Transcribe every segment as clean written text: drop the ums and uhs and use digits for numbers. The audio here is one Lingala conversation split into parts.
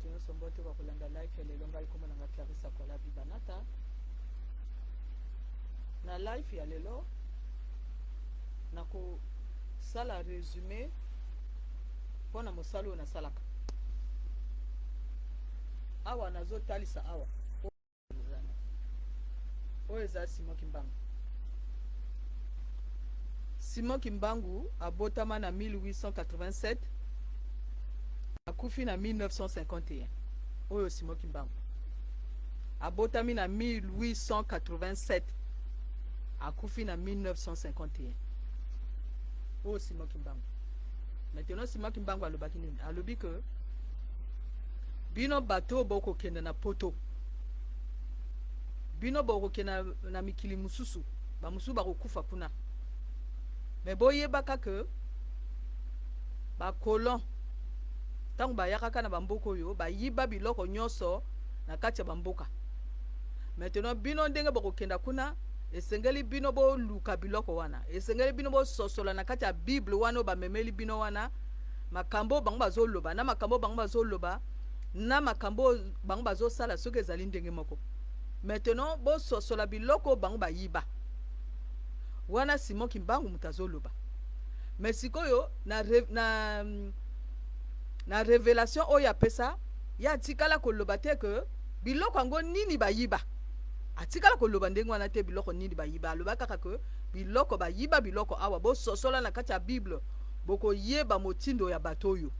bato nyonso mbote bakolanda live ya lelo. Ngai kombo na nga Clarissa Kwalabi Banata. Na live ya lelo nakosala resume mpo na mosala oyo nasalaka awa. Nazotalisa awa oyo eza Simon Kimbangu. Simon Kimbangu abotama na 1887, akufi na 1951. Oyo Simon Kimbangu abotami na 1887, akufi na 1951. Oyo Simon Kimbangu. Maintenant, Simon Kimbangu alobaki nini? Alobi ke bino bato oyo bokokende na Poto, bino bokokende na mikili mosusu, bamosusu bakokufa kuna, me boyebaka ke bacolon, ntango bayakaka na bamboka oyo, bayiba biloko nyonso na kati ya bamboka. Maintenant, bino ndenge bokokenda kuna, esengeli bino boluka biloko wana, esengeli bino bososola na kati ya Bible wana oyo bamemeli bino wana, makambo oyo bango bazoloba na makambo oyo bango bazoloba na makambo oyo bango bazosala, soki ezali ndenge moko. Maintenant, bososola biloko oyo bango bayiba wana. Simon Kimbangu moto azoloba. Mais sikoyo na révélation oyo apesa ye, atikala koloba te ke biloko yango nini bayiba. Atikala koloba ndenge wana te, biloko nini bayiba. Aloba kaka ke biloko bayiba, biloko awa, bososola na kati ya Bible, bokoyeba motindo ya bato oyo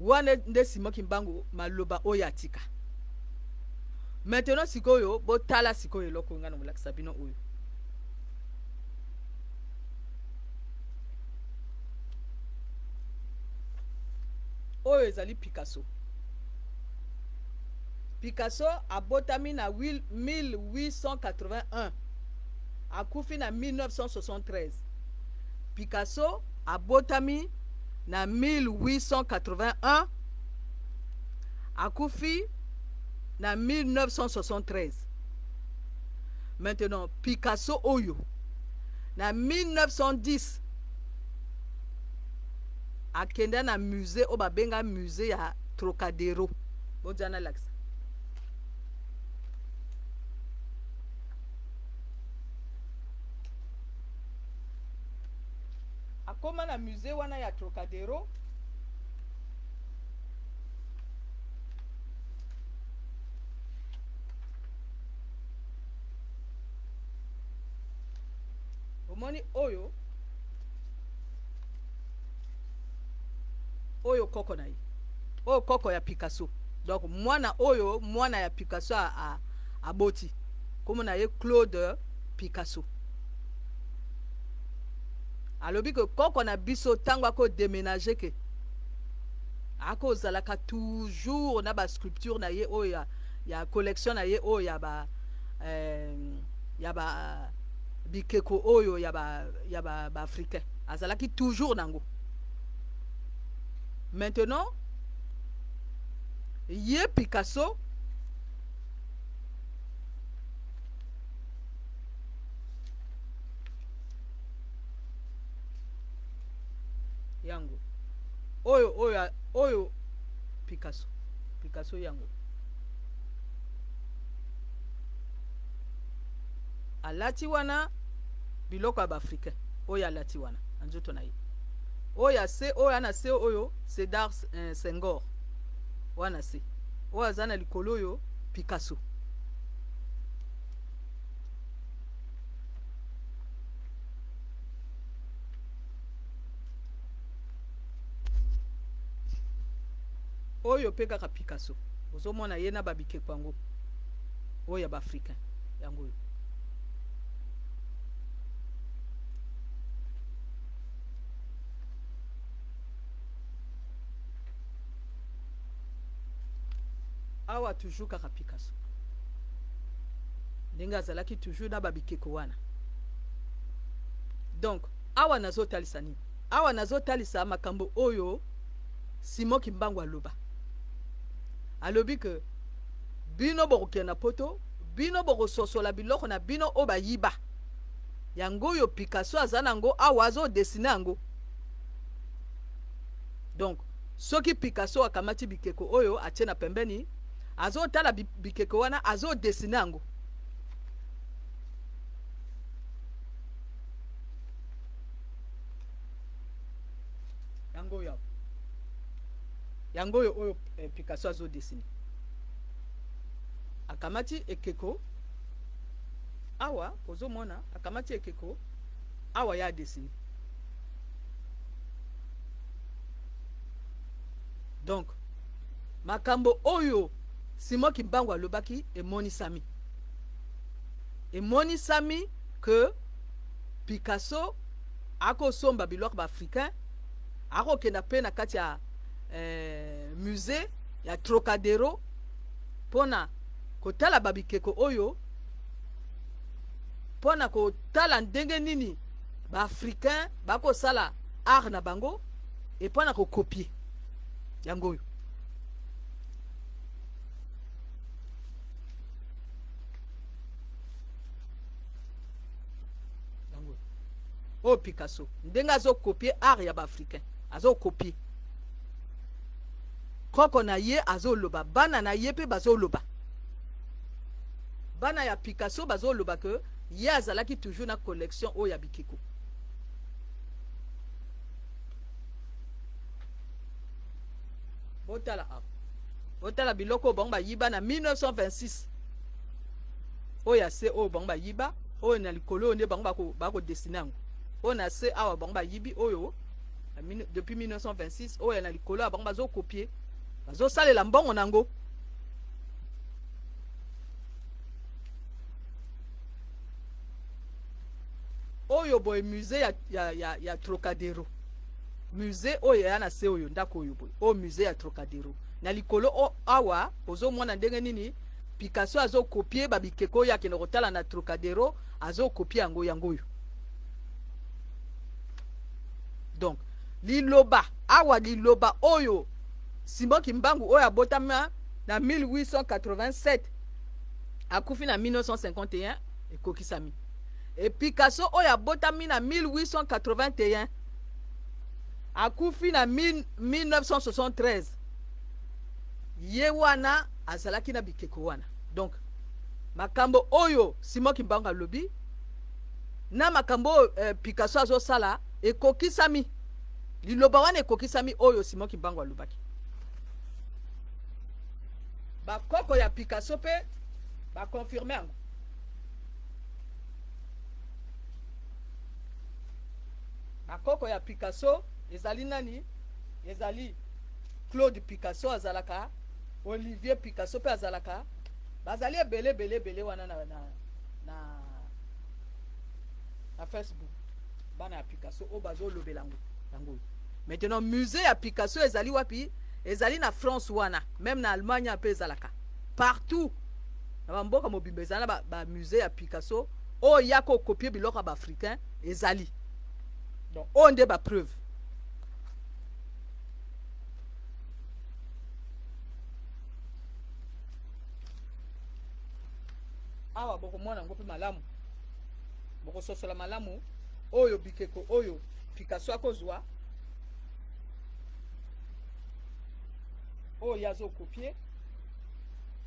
wana. Nde Simon Kimbangu maloba oyo atika. Maintenant, sikoyo botala sikoyo eloko oyo ngai na kolakisa bino oyo. Oyo ezali Picasso. Picasso abotami na 1881, akufi na 1973. Picasso abotami na 1881, akufi na 1973. Maintenant, Picasso oyo, na 1910 akenda na musée oyo babenga musée ya Trocadero. Bodia nalakisa. Akóma na musée wana ya Trocadero. Omoni oyo, oyo koko na ye, oyo koko ya Picasso. Donc mwana oyo, mwana ya Picasso aboti, kombo na ye Claude Picasso. Alobi ke koko na biso, ntango akodéménager, ke akozalaka toujours na basculpture na ye oyo ya collection na ye oyo ya ba bikeko oyo ya baafricain ba azalaki toujours nango. Maintenant, ye Picasso yango oyo, oyo, oyo Picasso, Picasso yango alati wana biloko ya baafricain oyo alati wana na nzoto na ye. Oyo ase, oyo ana se, oyo Sédar Senghor wana se, oyo aza na likolo oyo Picasso. Oyo mpe kaka Picasso, ozomona ye na babikeko yango oyo ya baafricain yango oyo. Awa toujours kaka Picasso, ndenge azalaki toujours na babikeko wana. Donc awa nazotalisa nini? Awa nazotalisa makambo oyo Simon Kimbangu aloba. Alobi ke bino bokokende na Poto, bino bokososola biloko na bino oyo bayiba. Yango oyo Picasso aza nango awa, azodessiner yango. Donc Soki Picasso akamati bikeko oyo atie na pembeni, azotala bikeko wana, azodesine yango. Yango oyo, yango oyo oyo eh, Picasso azodesine. Akamati ekeko awa, ozomona akamati ekeko awa ya adesine. Donc makambo oyo Simon Kimbangu alobaki emonisami, emonisami que Picasso akosomba biloko ba africain, akokenda mpe na kati ya musée ya Trocadero mpona kotala babikeko oyo, mpona kotala ndenge nini baafricain bakosala art na bango e mpona kokopie yango oyo. Yango oyo Picasso ndenge azokopie art ya baafricain, azokopie koko na ye azoloba, bana na ye mpe bazoloba, bana ya Picasso bazoloba ke ye azalaki toujours na collection oyo ya bikeko. Botala awa, botala biloko oyo bango bayiba na 1926, oyo ya se oyo bango bayiba, oyo na likolo oyo nde bango bakodesine yango, oyo na se awa bango bayibi oyo depuis 1926, oyo na likolo ya bango bazokopie, bazosalela mbongo nango. Oyo boye musée ya Trocadero, musée oyo ya na se oyo ndako oyo boye, oyo musée ya Trocadero na likolo awa ozomona ndenge nini Picasso azokopie babikeko oyo akende kotala na Trocadero, azokopie yango, yango oyo. Donc liloba awa, liloba oyo Simon Kimbangu oyo abotama na 1887 akufi na 1951 ekokisami. E Picasso oyo abotami na 1881 akufi na 1973, ye wana azalaki na bikeko wana. Donc makambo oyo Simon Kimbangu alobi na makambo oyo Picasso azosala ekokisami, liloba wana ekokisami oyo Simon Kimbangu alobaki. Bakoko ya Picasso mpe bakonfirme yango. Bakoko ya Picasso ezali nani? Ezali Claude Picasso azalaka, Olivier Picasso mpe azalaka, bazali ebele ebele ebele wana na Facebook, bana ya Picasso oyo bazolobela yango yango. Maintenant musée ya Picasso ezali wapi? Ezali na France wana, même na Allemagne mpe ezalaka, partout na bamboka mobimba ezali na ba musée ya Picasso oyo ya kokopie biloko ya baafricain ezali. Donc oyo nde bapreuve. Awa bokomona yango mpe malamu, bokososola malamu oyo bikeko oyo Picasso akozwa oyo ye azokopie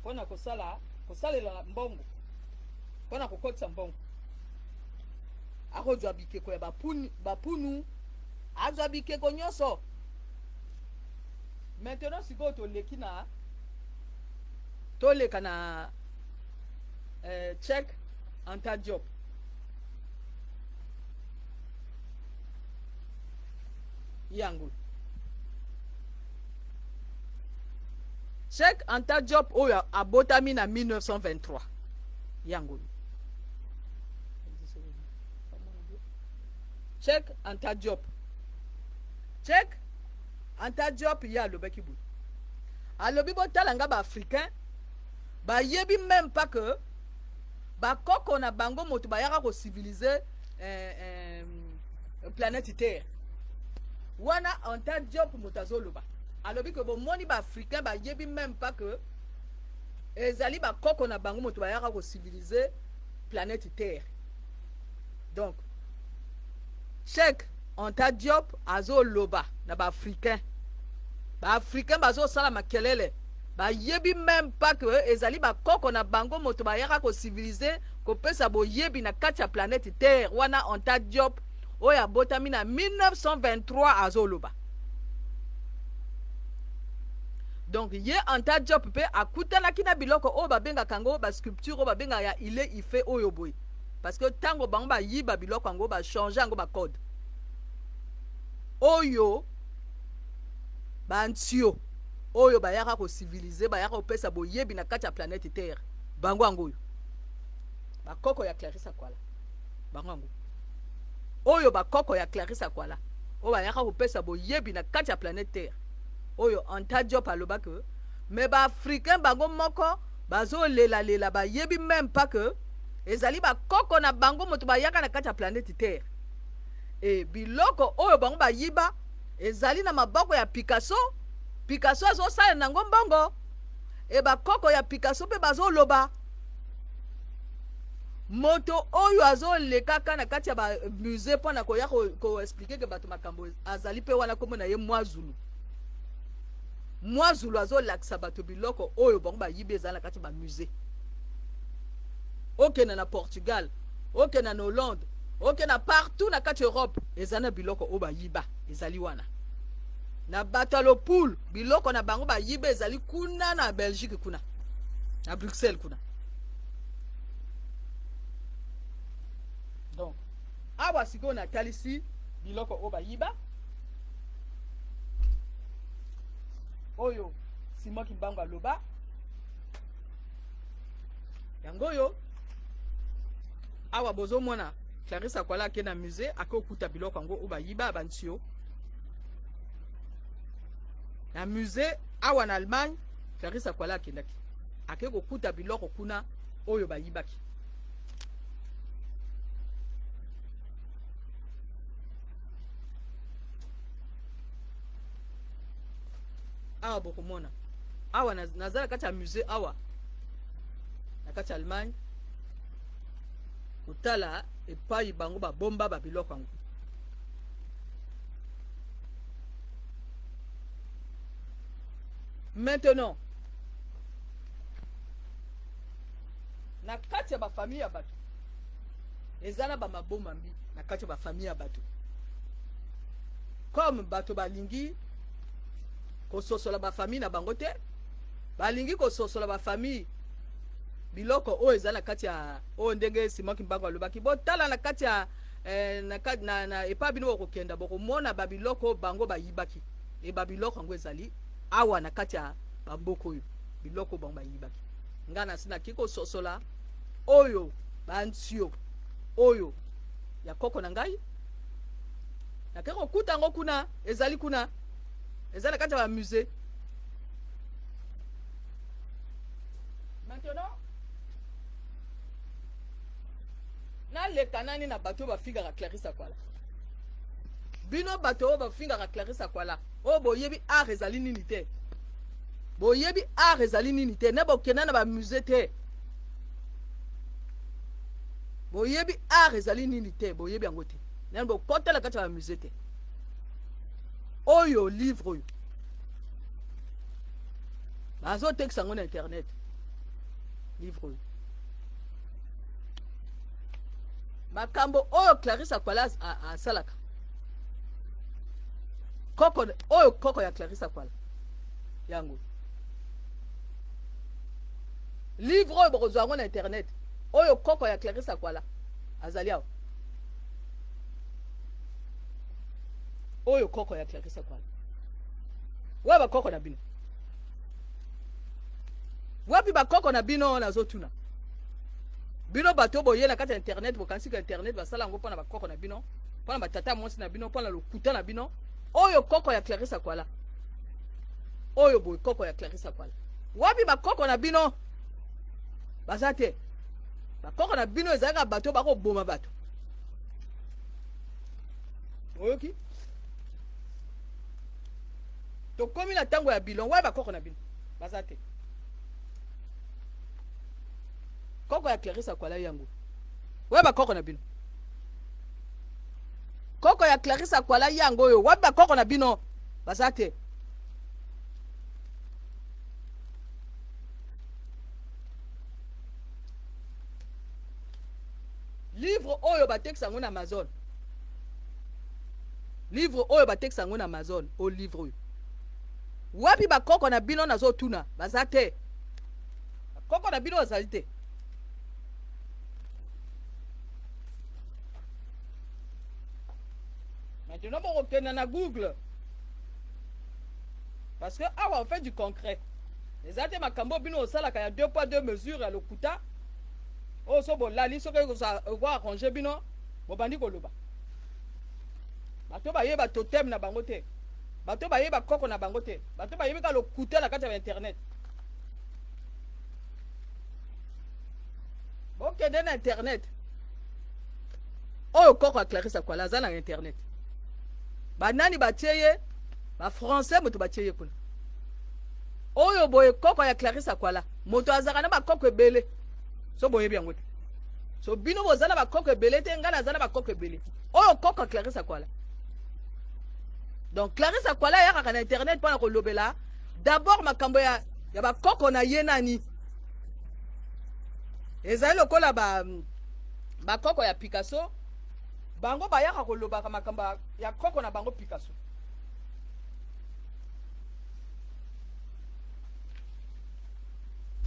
mpona kosala kosalela mbongo, mpona kokotisa mbongo. Akozwa bikeko ya bapunu, azwa bikeko nyonso. Maintenant sikoyo toleki na toleka na Cheikh Anta Diop. Yango Cheikh Anta Diop oyo abotami na 1923, yango Cheikh Anta Diop. Cheikh Anta Diop ye alobaki boye, alobi botala nga baafricain bayebi même pas que bakoko na bango moto bayaka kociviliser planète Terre wana. Anta Diop moto azoloba, alobi ke bomoni baafricain bayebi même pas que ezali bakoko na bango moto bayaka kociviliser planète Terre. Donc Cheikh Anta Diop azoloba na baafricain. Baafricain bazosala makelele, bayebi meme pas que ezali bakoko na bango moto bayaka kocivilize, kopesa boyebi na kati ya planète Terre. Wana Anta Diop oyo abotami na 1923 azoloba. Donc ye Anta Diop mpe akutanaki na biloko oyo babengaka yango basculpture oyo babengaka ya Ile Ife oyo boye, parce que ntango bango bayiba biloko yango, bachange yango bacode oyo bantio oyo bayaka kocivilize, bayaka kopesa boyebi na kati ya planète Terre. Bango yango oyo bakoko ya Clarisse Akwala, bango yango oyo bakoko ya Clarisse Akwala oyo bayaka kopesa boyebi na kati ya planète Terre, oyo Anta Diop aloba ke me baafricain bango moko bazolelalela, bayebi même pas que ezali bakoko na bango moto bayaka na kati ya planète Terre. E biloko oyo bango bayiba ezali na maboko ya Picasso. Picasso azosala nango mbongo. E bakoko ya Picasso mpe bazoloba. Moto oyo azolekaka na kati ya bamusée mpo na koya koexplike ke bato makambo azali mpe wana, kombo na ye Mwazulu. Mwazulu azolakisa bato biloko oyo bango bayibi ezali na kati ya bamusée. Okenda na Portugal, okenda na Hollande, okenda partout na kati ya Europe, eza na biloko oyo bayiba ezali wana. Na bato ya lopulu, biloko na bango bayiba ezali kuna na Belgique, kuna na Bruxelles kuna. Donc awa sikoyo natalisi biloko oyo bayiba oyo Simon Kimbangu aloba yango oyo. Awa bozomona Clarisse Akwala ake na musée, ake okuta biloko yango oyo bayiba bantio na musée awa na Allemagne. Clarisse Akwala akendaki, ake kokuta biloko kuna oyo bayibaki. Awa bokomona awa naza na kati ya musée awa na kati ya Allemagne, kotala epai bango babomba babiloko yango. Maintenant, na kati ya bafamille ya bato eza na bamabomami. Na kati ya bafamille ya bato, comme bato balingi kososola bafamille na bango te, balingi kososola bafamille, biloko oyo eza na kati ya oyo, ndenge Simon Kimbangu alobaki, botala na kati ya na epai bino bokokenda, bokomona babiloko bango bayibaki. E babiloko yango ezali awa na kati ya bamboka oyo, biloko bango bayibaki. Ngai nasi naki kososola oyo bantio oyo ya koko na ngai, nake kokuta yango kuna, ezali kuna, eza na kati ya bamusée. Maintenant naleka nani na bato oyo bafingaka Clarisse Akwala. Bino bato oyo bafingaka Clarisse Akwala, oyo boyebi art ezali nini te, boyebi art ezali nini te, ne bokenda na bamusée te, boyebi art ezali nini te, boyebi yango te, nani bokotela kati ya bamusée te. Oyo livre oyo bazotekisa yango na internet, livre oyo, makambo oyo Clarisse Akwala asalaka, koko oyo, koko ya Clarisse Akwala yango, livre oyo bokozwa yango na internet, oyo koko ya Clarisse Akwala azali awa, oyo koko ya Clarisse Akwala. Wapi bakoko na bino? Wapi bakoko na bino? Nazotuna bino bato boye na kati ya internet, bokanisi ka internet basala yango mpona bakoko na bino, mpona batata mwasi na bino, mpona lokuta na bino. Oyo koko ya Clarisse Akwala, oyo boye koko ya Clarisse Akwala. Wapi bakoko na bino? Baza te. Bakoko na bino ezalaka bato bakoboma bato. Oyoki, tokomi na ntango ya bilon. Wapi bakoko na bino? Baza te. Koko ya Clarisse Akwala yango. Wapi bakoko na bino? Koko ya Clarisse Akwala yango oyo. Wapi bakoko na bino? Baza te. Livre oyo batekisa yango na Amazon. Livre oyo batekisa yango na Amazon, o livre oyo. Wapi bakoko na bino nazotuna, baza te. Bakoko na bino bazali te. Maintenant bokokenda na Google. Parce que awa on fait du concret. Eza te makambo bino osalaka ya deux poids deux mesures ya lokuta. Oyo so bolali soki eko arranger bino bobandi koloba. Bato bayeba totem na bango te. Bato bayeba koko na bango te. Bato bayebi ka lokuta na kati ya internet. Bokende na internet. Oyo koko ya Clarisse Akwala aza na internet. Banani batie ye? Ba français moto batie ye kuna. Oyo boye koko ya Clarisse Akwala moto azalaka na bakoko ebele. So boyebi yango te. So bino boza na bakoko ebele te, ngai naza na bakoko ebele. Oyo koko ya Clarisse Akwala. Donc Clarisse Akwala ayakaka na internet mpona kolobela d'abord makambo ya, ya bakoko na ye nani. Ezali lokola ba bakoko ya Picasso, bango bayaka kolobaka makambo ya koko na bango Picasso.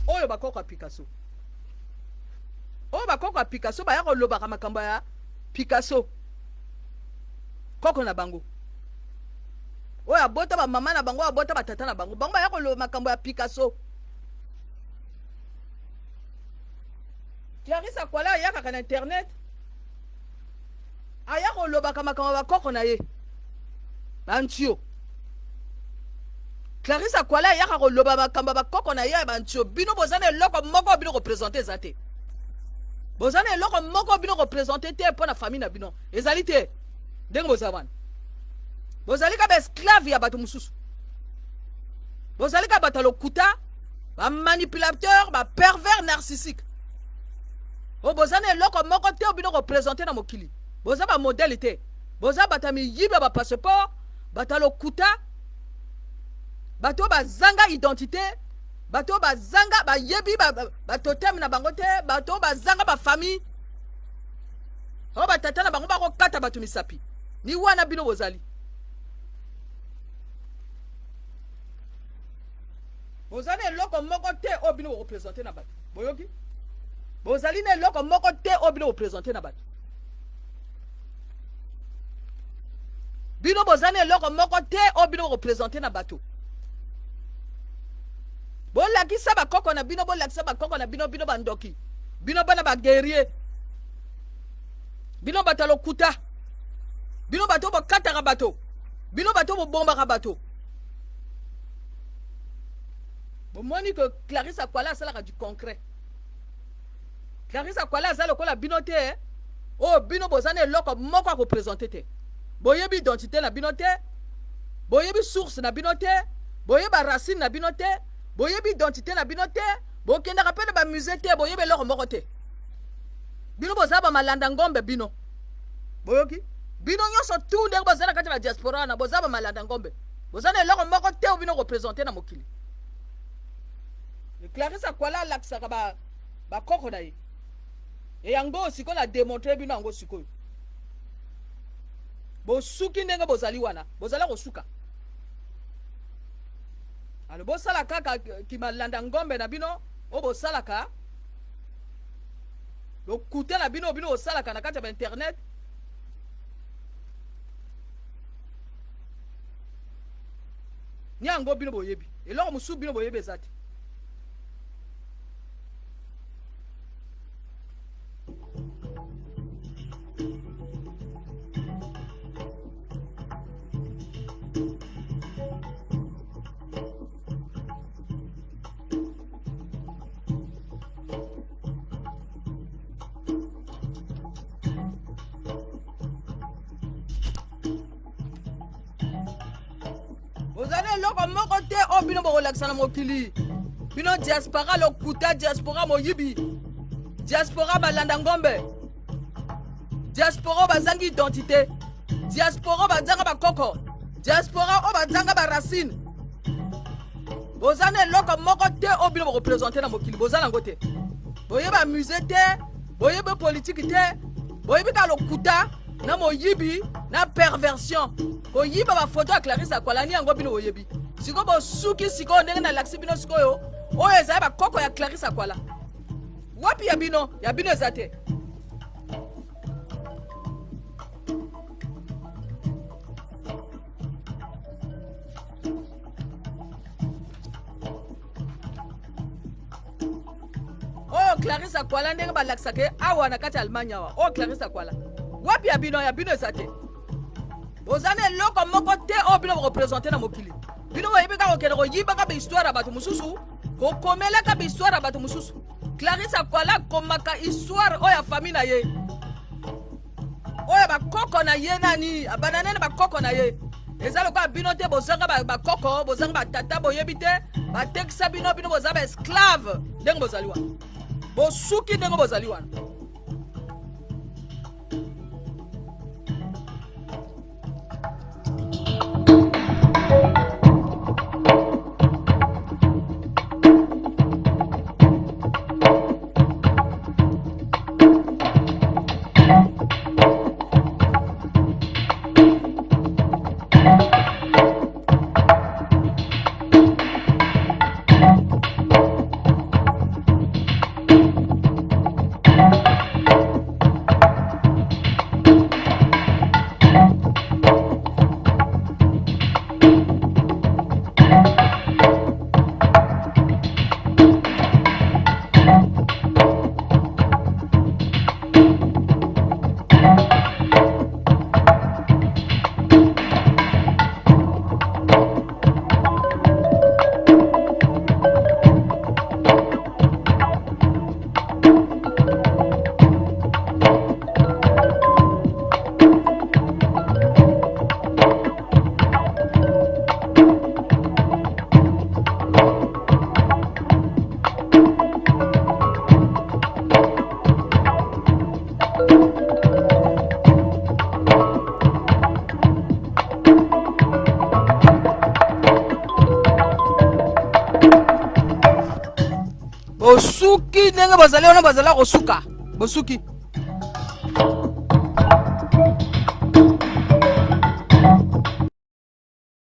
Oyo bakoko ya Picasso, oyo bakoko ya Picasso baya kolobaka makambo ya Picasso, koko na bango oyo abota ba mama na bango, abota ba tata na bango, bango baya koloba makambo ya Picasso. Clarisse Akwala ayakaka na internet aya kolobaka makambo ya bakoko na ye bantio. Clarisse Akwala ayaka koloba makambo ya bakoko na ye ya bantio. Bino boza na eloko moko bino kopresente eza te. Boza na eloko moko bino kopresente te mpo na famille na bino ezali te. Ndenge boza wana bozali ka baesclave ya bato mosusu, bozali ka bato ya lokuta, ba manipulateur, ba pervers narcissique. O boza na eloko moko te bino kopresente na mokili. Boza ba modèle te. Boza bato ya miyibi ya ba passeport, bato ya lokuta, bato bazanga identité, bato bazanga bayebi ba totem na bango te, bato bazanga ba famille. O batata na bango bakokata bato misapi. Ni wana bino bozali. Boza na eloko moko te oyo bino bokopresente na bato. Boyoki? Bozali na eloko moko te oyo bino bopresente na bato. Bino boza na eloko moko te oyo bino bokopresente na bato. Bolakisa bakoko na bino, bolakisa bakoko na bino, bino bandoki, bino bana ba guerrier, bino bato ya lokuta, bino bato bokataka bato, bino bato bobombaka bato. Bomoni que Clarisse Akwala asalaka du concret. Clarisse Akwala aza lokola bino te, eh? Oyo bino boza na eloko moko ya kopresente te. Boyebi identité na bino te, boyebi source na bino te, boyebi racine na bino te, boyebi identité na bino te, bokendaka mpe na ba musée te, boyebi eloko moko te. Bino boza ba malanda ngombe bino. Boyoki? Bino nyonso tu ndenge boza na kati ya ba diaspora wana, boza ba malanda ngombe. Boza na eloko moko te oyo bino kopresente na mokili. Clarisse Akwala alakisaka ba bakoko na ye. E yango sikoyo na demontre bino yango sikoyo. Bosuki ndenge bozali wana, bozala kosuka. Alors bosala kaka kimalanda ngombe na bino oyo bosalaka lokuta na bino bino bosalaka na kati ya ba internet. Ni yango bino boyebi eloko mosusu bino boyebi eza te. Bozali eloko moko te oyo bino bokolakisa na mokili. Bino diaspora lokuta, diaspora moyibi, diaspora balanda ngombe, diaspora bazangi identité, diaspora bazanga bakoko, diaspora oyo bazanga ba racine. Boza na eloko moko te oyo bino bokopresente na mokili, boza nango te. Boyeba musée te, boyeba politike te. Boyebi kaka lokuta na moyibi na perversion, koyiba bafoto ya Clarisse Akwala ni yango bino boyebi. Sikoyo bosuki sikoyo ndenge nalakisi bino sikoyo, oyo ezali bakoko ya Clarisse Akwala. Wapi ya bino? Ya bino eza te. Oyo Clarisse Akwala ndenge balakisaka ye awa na kati ya Allemagne awa. Oyo Clarisse Akwala. Wapi ya bino? Ya bino eza te. Boza na eloko moko te oyo bino bokopresente na mokili. Bino boyebi kaka kokende koyibaka bahistoire ya bato mosusu, kokomelaka bahistoire ya bato mosusu. Clarisse Akwala akomaka histoire oyo ya famille na ye, oyo bakoko na ye nani abanda nene bakoko na ye. Eza lokola bino te, bozanga bakoko, bozanga batata, boyebi te, batekisa bino, bino boza baesclave ndenge bozali wana, bosuki ndenge bozali wana. Bosuki ndenge bozali wana, bozala kosuka, bosuki.